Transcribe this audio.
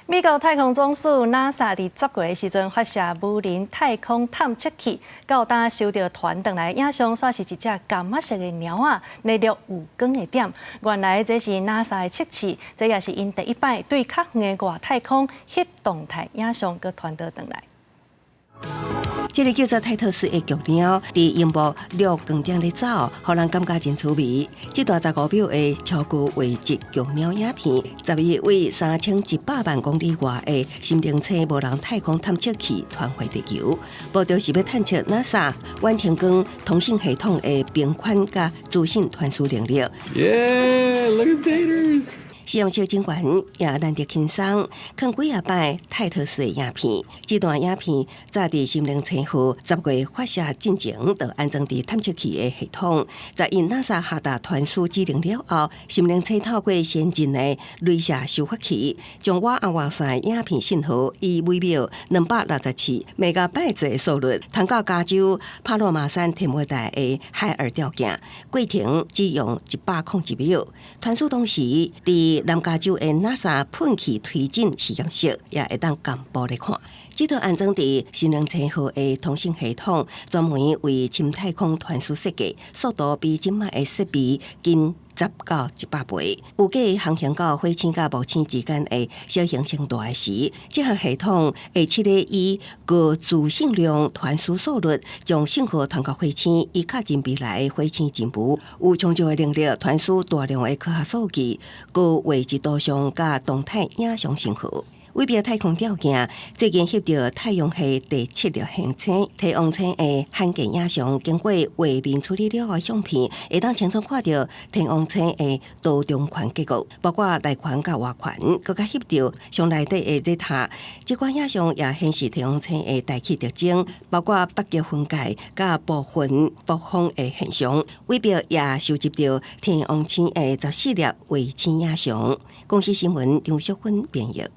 美國太空總署 NASA 佇10月的時陣發射無人太空探測器，到今收著傳轉來影像，煞是一隻柑仔色的貓仔，咧掠有光的點。原來這是 NASA 的測試，這也是𪜶第一擺對較遠的外太空翕動態影像，閣傳倒轉來。這个叫做泰特斯的巨貓，佇螢幕掠光點咧走，予人感覺真趣味。這段15秒的超高畫質巨貓影片，10日為3100萬公里外的心靈星無人太空探測器傳回地球，目的是欲探測 NASA 遠程光通信系統的頻寬佮資訊傳輸能力。 Yeah, look at taters. 實驗室警員也難得輕鬆，看幾仔擺泰特斯的影片。這段影片早佇心靈星號10月發射進前，就安裝佇探測器的系統。在𪜶 NASA 下達傳輸指令了後，心靈星透過先進的鐳射收發器，將倚紅外線影片信號以每秒267メガバイト的速率，傳到加州帕洛馬山天文台的海爾吊鏡，過程只用101秒。傳輸同時，佇南加州的 NASA 噴氣推進實驗室也會當同步來看。這套安裝佇心靈星號的通信系統，專門為深太空傳輸設計，速度比這擺的設備緊10到100倍。預計航行到火星佮木星之間的小行星帶時，這項系統會試咧以高資訊量傳輸速率，將信號傳到火星，以較近未來的火星任務，有充足的能力傳輸大量的科學數據、高畫質圖像佮動態影像信號。偉別太空吊鏡最近翕著太陽系第七粒行星天王星的罕見影像，經過畫面處理了後的相片，會當清楚看著天王星的多重環結構，包括內環佮外環，閣較翕著上內底的熱塔。這款影像也顯示天王星的大氣特徵，包括北極分界佮部分暴風的現象。偉別也收集著天王星的14粒衛星影像。公視新聞張淑芬編譯。